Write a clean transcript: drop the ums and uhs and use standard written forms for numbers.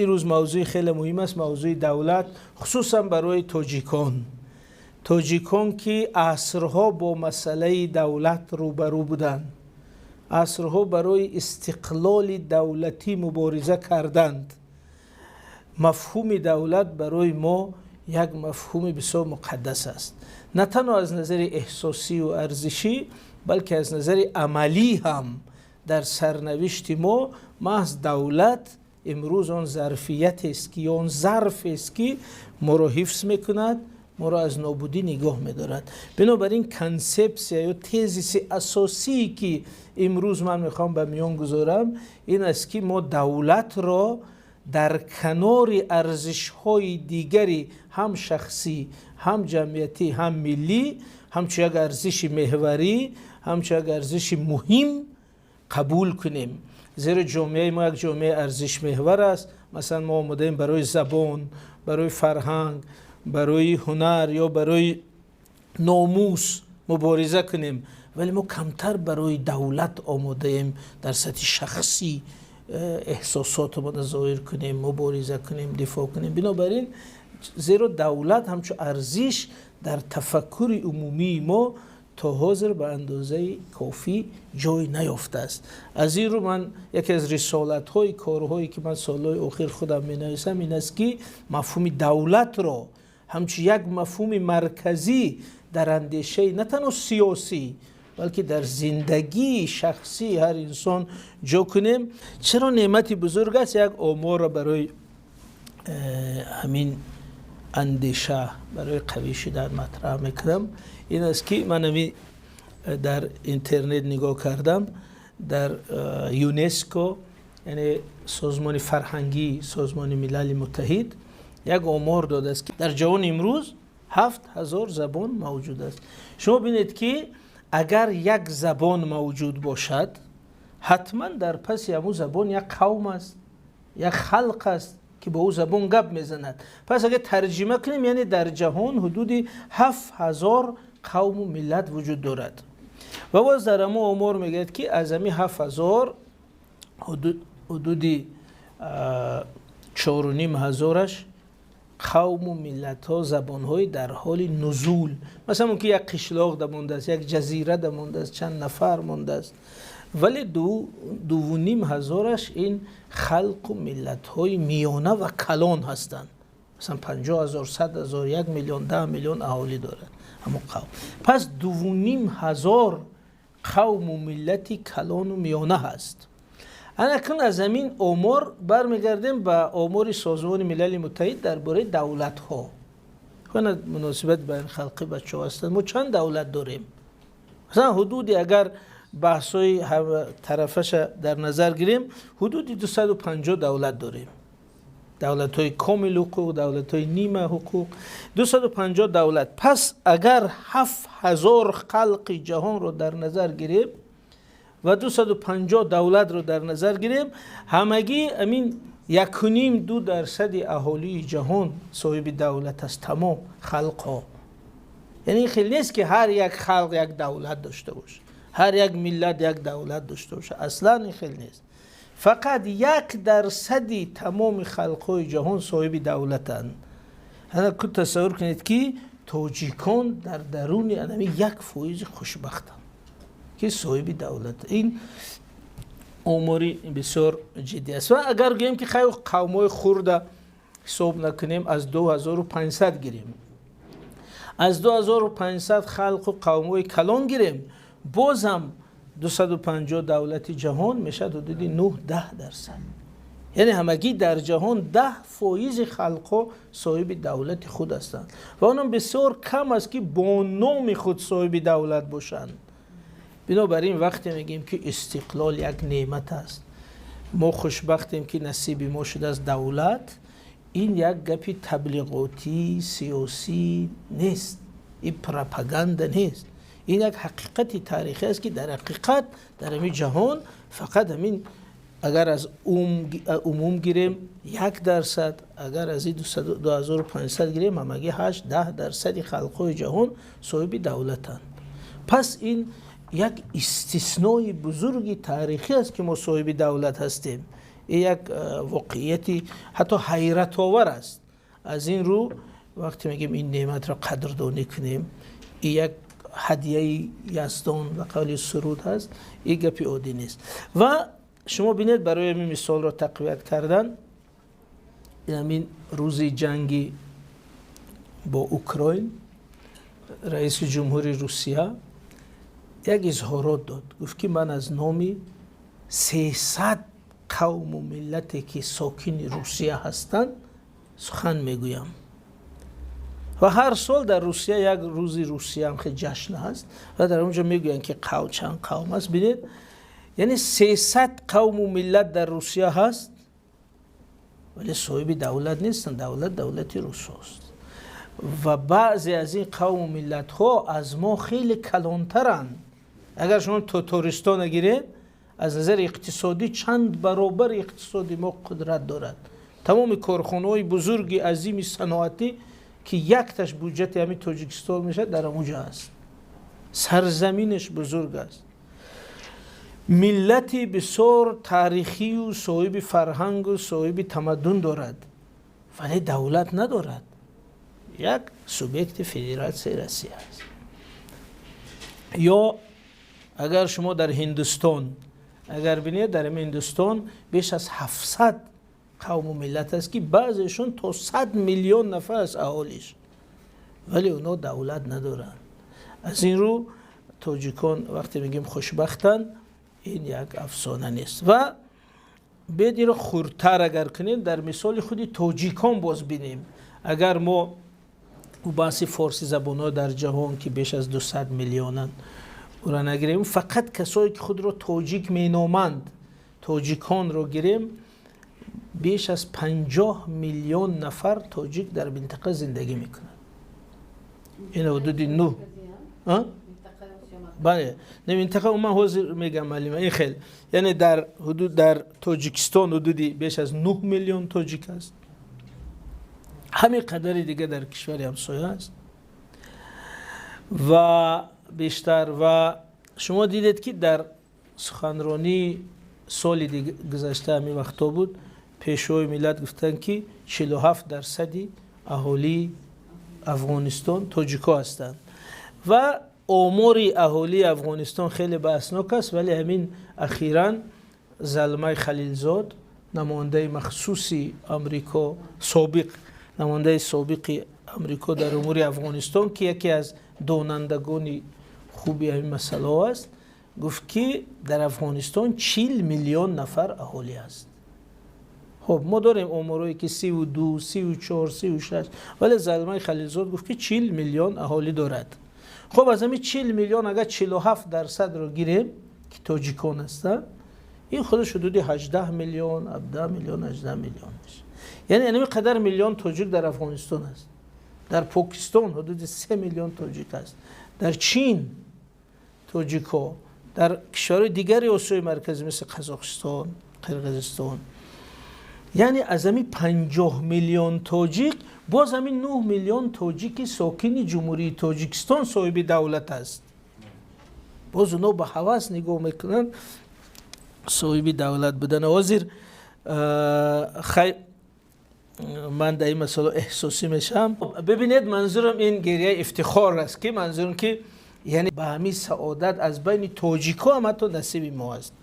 Имрӯз мавзӯи хеле муҳим аст, мавзӯи давлат, хусусан барои тоҷикон. Тоҷикон, ки асрҳо бо масъалаи давлат рӯбарӯ буданд, асрҳо барои истиқлоли давлатӣ мубориза карданд. Мафҳуми давлат барои мо як мафҳуми бисёр муқаддас аст. На танҳо аз назари эҳсосӣ ва арзишӣ, балки аз назари амалӣ ҳам дар сарнавишти мо маҳз давлат имрӯз он зарфиятест ки, он зарфест ки моро ҳифз мекунад, моро аз нобудӣ нигоҳ медорад. Бинобар ин консепсия ё тезиси асосие, ки имрӯз ман мехоҳам ба миён гузорам, ин аст, ки мо давлатро дар канори арзишҳои дигари ҳам шахсӣ, ҳам ҷамъиятӣ, ҳам миллӣ ҳамчун як арзиши меҳварӣ, ҳамчун як арзиши муҳим қабул кунем. Зеро ҷомеаи мо як ҷомеаи арзишмеҳвар аст. Масалан, мо омодаем барои забон, барои фарҳанг, барои ҳунар ё барои номус мубориза кунем, вале мо камтар барои давлат омодаем дар сатҳи шахсӣ эҳсосотамонро зоҳир кунем, мубориза кунем, дифоъ кунем. Бинобар ин, зеро давлат ҳамчун арзиш дар тафаккури умумии мо то ҳозир ба андозаи кофӣ ҷой наёфтааст. Аз ин рӯ ман яке аз рисолатҳои корҳое, ки ман солҳои охир худам менависам, ин аст, ки мафҳуми давлатро ҳамчун як мафҳуми марказӣ дар андешаи на танҳо сиёсӣ, балки дар зиндагии шахсии ҳар инсон ҷо кунем. Чаро неъмати бузург аст? Як оморро барои ҳамин андеша, барои қавӣ шудан матраҳ мекунам. Ин аст, ки ман ҳамин дар интернет нигоҳ кардам, дар ЮНЕСКО, яъне созмони фарҳангии Созмони Милали Муттаҳид, як омор додааст, ки дар ҷаҳони имрӯз 7000 забон мавҷуд аст. Шумо бинед, ки агар як забон мавҷуд бошад, ҳатман дар паси ҳамун забон як қавм аст, як халқ аст, ки бо ӯ забон гап мезанад. Пас агар тарҷима кунем, яъне дар ҷаҳон ҳудуди 7000 қавму миллат вуҷуд дорад. Ва боз дар ҳамон омор мегӯяд, ки аз ҳамин 7000 ҳудуди 4500-аш қавму миллатҳо, забонҳои дар ҳоли нузул. Масалан, мумкин як қишлоқ да мондааст, як ҷазира да мондааст, чанд нафар мондааст, вале 2500-аш ин халқу миллатҳои миёна ва калон ҳастанд. Масалан, 50 000, 100 000, 1 миллион, 10 миллион аҳолӣ дорад ҳамон қавм. Пас 2500 қавму миллати калону миёна ҳаст. Анакун аз ҳамин омор бармегардем ба омори Созмони Милали Муттаҳид дар бораи давлатҳо. Муносибати байнихалқӣ бачаҳо ҳастанд. Мо чанд давлат дорем? Масалан, ҳудуди, агар баҳсҳои тарафаша дар назар гирем, ҳудуди 250 давлат дорем: давлатҳои комил ҳуқуқ, давлатҳои нима ҳуқуқ, 250 давлат. Пас агар 7000 халқи ҷаҳонро дар назар гирем ва 250 давлатро дар назар гирем, ҳамагӣ амин 1,5-2 дарсади аҳолии ҷаҳон соҳиби давлат аст, тамом халқҳо. Яъне ин хел нест, ки ҳар як халқ як давлат дошта бошад, ҳар як миллат як давлат дошта бошад. Аслан ин хел нест. Фақат 1 дарсади тамоми халқҳои ҷаҳон соҳиби давлатанд. Ку тасаввур кунед, ки тоҷикон дар даруни анами 1 фоизи хушбахтанд, ки соҳиби давлат. Ин омори бисёр ҷиддӣ аст. Ва агар гӯем, ки хайр, қавмҳои хурда ҳисоб накунем, аз 2500 гирем, аз 2500 халқу қавмҳои калон гирем, бозам 250 давлати ҷаҳон мешавад ҳудуди 9-10 дарсад. Яъне ҳамагӣ дар ҷаҳон 10 фоизи халқҳо соҳиби давлати худ ҳастанд ва онам бисёр кам аст, ки бо номи худ соҳиби давлат бошанд. Бинобар ин, вақте мегӯем, ки истиқлол як неъмат аст, мо хушбахтем, ки насиби мо шудааст давлат, ин як гапи таблиғотӣ, сиёсӣ нест, ин пропаганда нест, ин як ҳақиқати таърихӣ аст, ки дар ҳақиқат дар ҳамин ҷаҳон фақат ҳамин, агар аз умум гирем, 1 дарсад, агар аз ин 2500 гирем, ҳамагӣ 8-10 дарсади халқҳои ҷаҳон соҳиби давлатанд. Пас ин як истиснои бузурги таърихӣ аст, ки мо соҳиби давлат ҳастем. Ин як воқеияти ҳатто ҳайратовар аст. Аз ин рӯ вақте мегӯем, ин неъматро қадрдонӣ кунем, ин як ҳадияи Яздон, ба қавли суруд ҳаст, ин гапи оддӣ нест. Ва шумо бинед, барои ҳамин мисолро тақвият кардан, ҳамин рӯзи ҷанги бо Украин раиси ҷумҳури Русия як изҳорот дод, гуфт, ки ман аз номи 300 қавму миллате, ки сокини Русия ҳастанд, сухан мегӯям. Ва ҳар сол дар Русия як рӯзи Русия ҳам хеле ҷашн ҳаст ва дар онҷо мегӯянд, ки чанд қавм аст. Бинед, яъне 300 қавму миллат дар Русия ҳаст, вале соҳиби давлат нестанд. Давлат давлати русост ва баъзе аз ин қавму миллатҳо аз мо хеле калонтаранд. Агар шумо Тотористона гиред, аз назари иқтисодӣ чанд баробар иқтисоди мо қудрат дорад. Тамоми корхонаҳои бузурги азими саноатӣ, ки якташ буҷати ҳамин Тоҷикистон мешавад, дар онҷо аст. Сарзаминаш бузург аст, миллати бисёр таърихию соҳиби фарҳангу соҳиби тамаддун дорад, вале давлат надорад, як субъекти Федератсияи Россия аст. Ё агар шумо дар Ҳиндустон агар бинед, дар Ҳиндустон беш аз 700 қавму миллат аст, ки баъзешон то 100 миллион нафар аст аҳолиш, вале онҳо давлат надоранд. Аз ин рӯ тоҷикон вақте мегӯем хушбахтанд, ин як афсона нест. Ва бед инро хурдтар агар кунем, дар мисоли худи тоҷикон боз бинем. Агар мо баҳси форсизабонҳо дар ҷаҳон, ки беш аз 200 миллионанд, ӯра нагирем, фақат касое ки худро тоҷик меноманд, тоҷиконро гирем, беш аз 50 миллион нафар тоҷик дар минтақа зиндагӣ мекунад. Ин ҳудуди нӯ, бале, не, минтақа ман ҳозир мегам, малима. Ин хел, яъне дар ҳудуд, дар Тоҷикистон ҳудуди беш аз 9 миллион тоҷик аст, ҳамин қадари дига дар кишвари ҳамсоя аст ва бештар. Ва шумо дидед, ки дар суханронии соли гузашта, ҳамин вақтҳо буд, Пешвои миллат гуфтанд, ки 47 дарсади аҳолии Афғонистон тоҷико ҳастанд. Ва омори аҳолии Афғонистон хеле баҳснок аст, вале ҳамин ахиран Залмай Халилзод, намояндаи махсуси Амрико, собиқ намояндаи собиқи Амрико дар умури Афғонистон, ки яке аз донандагони хуби ҳамин масъалаҳо аст, гуфт, ки дар Афғонистон 40 миллион нафар аҳолӣ аст. Хуб, мо дорем оморое, ки 32, 34, 36, вале Залмай Халилзод гуфт, ки 40 миллион аҳолӣ дорад. Хуб, аз ҳамин 40 миллион агар 47 дарсадро гирем, ки тоҷикон ҳастанд, ин худаш ҳудуди 18 миллион, 17 миллион, 18 миллион мешавад. Яъне ҳамин қадар миллион тоҷик дар Афғонистон аст. Дар Покистон ҳудуди 3 миллион тоҷик аст, дар Чин тоҷикҳо, дар кишварҳои дигари Осиёи Марказӣ, мисли Қазоқистон, Қирғизистон. Яъне аз ҳамин 50 миллион тоҷик боз ҳамин 9 миллион тоҷики сокини Ҷумҳурии Тоҷикистон соҳиби давлат аст. Боз онҳо ба ҳавас нигоҳ мекунанд соҳиби давлат будан. Ҳозир хай, ман дар ин масъала эҳсосӣ мешавам. Бибинед, манзурам ин гирияи ифтихор аст, ки манзурам ки яъне ба ҳамин саодат аз байни тоҷикҳо ҳам ҳатто насиби мо аст.